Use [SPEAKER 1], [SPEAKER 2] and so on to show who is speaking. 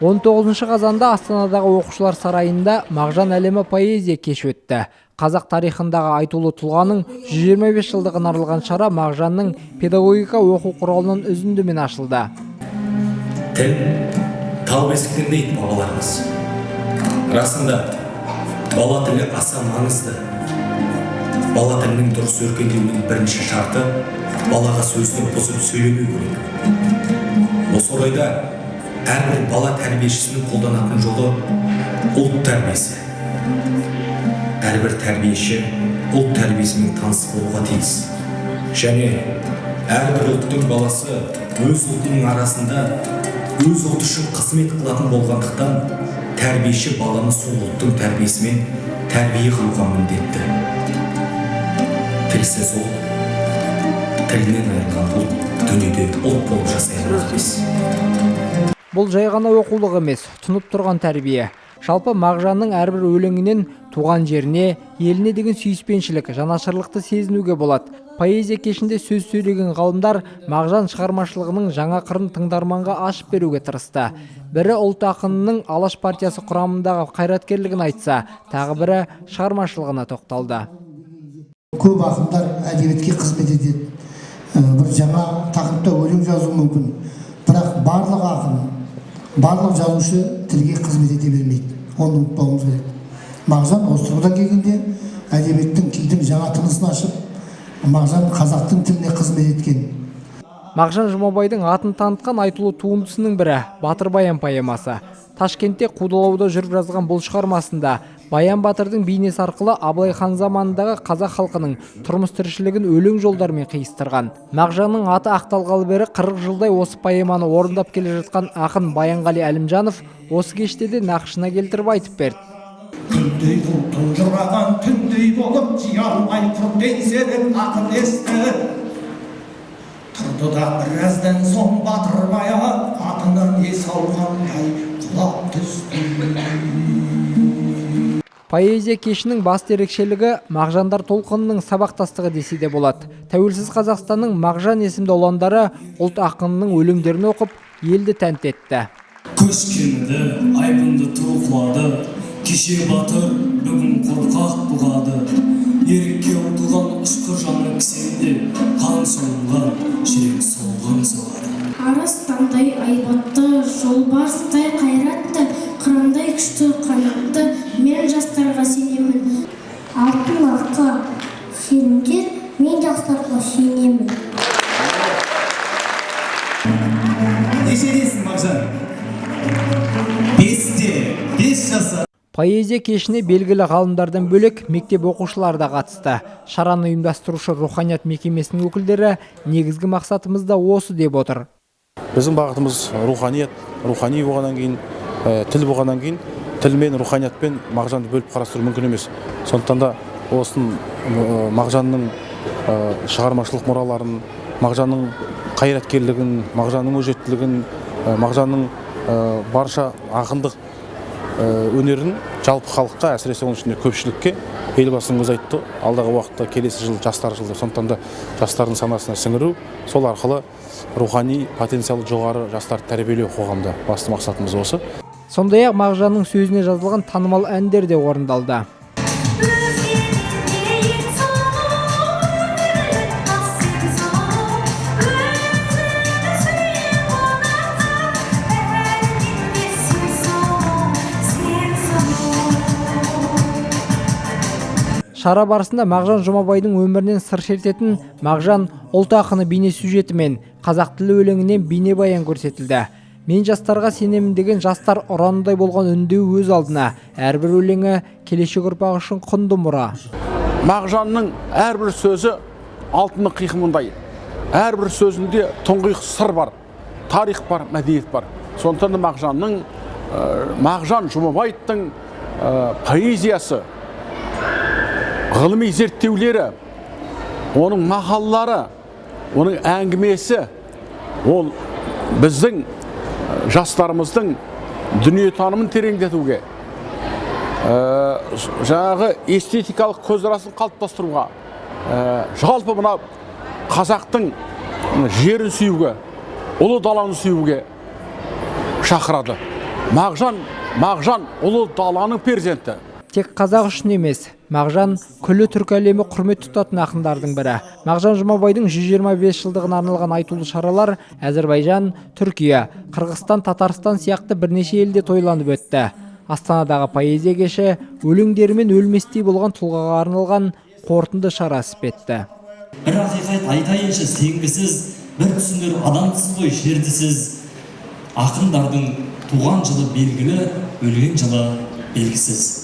[SPEAKER 1] 19 қазанда Астанадағы оқушылар сарайында «Мағжан әлемі» поэзия кеші өтті. Қазақ тарихындағы айтулы тұлғаның 125 жылдығына арналған шара Мағжанның «Педагогика» оқу құралынан үзіндімен ашылды.
[SPEAKER 2] Тіл тал бесіктен дейді бабаларымыз. Расында, бала тілі аса маңызды. Бала тілінің дұрыс өркендеуінің бірінші шарты – балаға сөзді бұзып сөйлемеу керек. Осы орайда әрбір бала тәрбиешісінің қолданатын жолы – ұлт тәрбиесі. Әрбір тәрбиеші ұлт тәрбиесімен таныс болуға тиіс және әрбір ұлттың баласы өз ұлтының арасында өз ұлты үшін қызмет қылатын болғандықтан, тәрбиеші баланы сол ұлттың тәрбиесімен тәрбие қылуға міндетті. Тілсіз ұлт, тілінен айырылған ұлт дүниеде ұлт болып жасай алмақ емес.
[SPEAKER 1] Бұл жай ғана оқулық емес, тұнып тұрған тәрбие. Жалпы, Мағжанның әрбір өлеңінен туған жеріне, еліне деген сүйіспеншілік, жанашырлықты сезінуге болады. Поэзия кешінде сөз сөйлеген ғалымдар Мағжан шығармашылығының жаңа қырын тыңдарманға ашып беруге тырысты. Бірі ұлт ақынының Алаш партиясы құрамындағы қайраткерлігін айтса, тағы бірі шығармашылығына тоқталды.
[SPEAKER 3] Көп ақындар әдебиетке қызмет етеді, бір жаңа тақырыпта өлең жазуы мүмкін, бірақ барлық ақын, барлық жазушы тілге қызмет ете бермейді. Оны ұмытпауымыз керек. Мағжан осы тұрғыдан келгенде әдебиеттің, тілдің жаңа тынысын ашып, Мағжан қазақтың тіліне қызмет еткен.
[SPEAKER 1] Мағжан Жұмабайдың атын танытқан айтулы туындысының бірі – «Батыр Баян» поэмасы. Ташкентте қудалауда жүріп жазған бұл шығармасында Баян батырдың бейнесі арқылы Абылай хан заманындағы қазақ халқының тұрмыс тіршілігін өлең жолдарымен қиыстырған. Мағжанның аты ақталғалы бері 40 жылдай осы поэманы орындап келе жатқан ақын Баянғали Әлімжанов осы кеште де нақышына келтіріп айтып берді.
[SPEAKER 4] Күндей құлтынжыраған түндей болып, жия алмай құр еңсеріп, ақыл есті тұрды да, біраздан соң батыр Баян атынан ес алғандай құлап түсті.
[SPEAKER 1] Поэзия кешінің басты ерекшелігі – Мағжандар толқынының сабақтастығы десе де болады. Тәуелсіз Қазақстанның Мағжан есімді ұландары ұлт ақынының өлеңдерін оқып, елді тәнті етті.
[SPEAKER 5] Көш кеміді, айбынды ту құлады. Кеше батыр, бүгін қорқақ бұғады. Ерікке ұмтылған ұшқыр жаны кісенде, қан суынған жүрек солғын соғады.
[SPEAKER 6] Арыстандай айбатты, жолбарыстай қайратты, қырандай күшті қанатты, мен жастарға сенемін.
[SPEAKER 7] Алтын арқа сеніңдер, мен жастарға сенемін.
[SPEAKER 8] Нешедесің, Мағжан? 5-те, 5 жаса.
[SPEAKER 1] Поэзия кешіне белгілі ғалымдардан бөлек мектеп оқушылары да қатысты. Шараны ұйымдастырушы Руханият мекемесінің өкілдері негізгі мақсатымыз да осы деп отыр.
[SPEAKER 9] Біздің бағытымыз руханият. Рухани болғаннан кейін, тіл болғаннан кейін, тіл мен руханиятпен Мағжанды бөліп қарастыру мүмкін емес. Сондықтан да осының Мағжанның шығармашылық мұраларын, Мағжанның қайраткерлігін, Мағжанның өжеттілігін, Мағжанның барша ақындық өнерін жалпы халыққа, әсіресе оның ішінде көпшілікке, Елбасының өзі айтты, алдағы уақытта келесі жыл жастар жылы, сондықтан да жастардың санасына сіңіру, сол арқылы рухани потенциалы жоғары жастарды тәрбиелеу қоғамда басты мақсатымыз осы.
[SPEAKER 1] Сондай ақ Мағжанның сөзіне жазылған танымал әндер де орындалды.
[SPEAKER 10] Өзгенің сұлу, сен сұлу, өзіңді сүйіп ұнатқан бәрінен де сен сұлу, сен сұлу.
[SPEAKER 1] Шара барысында Мағжан Жұмабайдың өмірінен сыр шертетін «Мағжан – ұлт ақыны» бейне сюжеті мен «Қазақ тілі» өлеңінен бейнебаян көрсетілді. «Мен жастарға сенемін» деген жастар ұранындай болған үндеу өз алдына, әрбір өлеңі келешек ұрпақ үшін құнды мұра.
[SPEAKER 11] Мағжанның әрбір сөзі алтынның қиқымындай. Әрбір сөзінде тұңғиық сыр бар, тарих бар, мәдениет бар. Сондықтан да Мағжанның, Мағжан Жұмабаевтың поэзиясы, ғылыми зерттеулері, оның мақалалары, оның әңгімесі ол біздің жастарымыздың дүниетанымын тереңдетуге, жаңағы эстетикалық көзқарасын қалыптастыруға, жалпы мына қазақтың жерін сүюге, ұлы даланы сүюге шақырады. Мағжан, Мағжан ұлы даланың перзенті.
[SPEAKER 1] Тек қазақ үшін емес, Мағжан күллі түркі әлемі құрмет тұтатын ақындардың бірі. Мағжан Жұмабайдың 125 жылдығына арналған айтулы шаралар Әзірбайжан, Түркия, Қырғызстан, Татарстан сияқты бірнеше елде тойланып өтті. Астанадағы поэзия кеші өлеңдерімен өлместей болған тұлғаға арналған қорытынды шара іспетті.
[SPEAKER 5] Бір ақиқат айтайыншы сенгісіз, бір түсінер адамсыз ғой жерді сіз. Ақындардың туған жылы белгілі, өлген жылы белгісіз.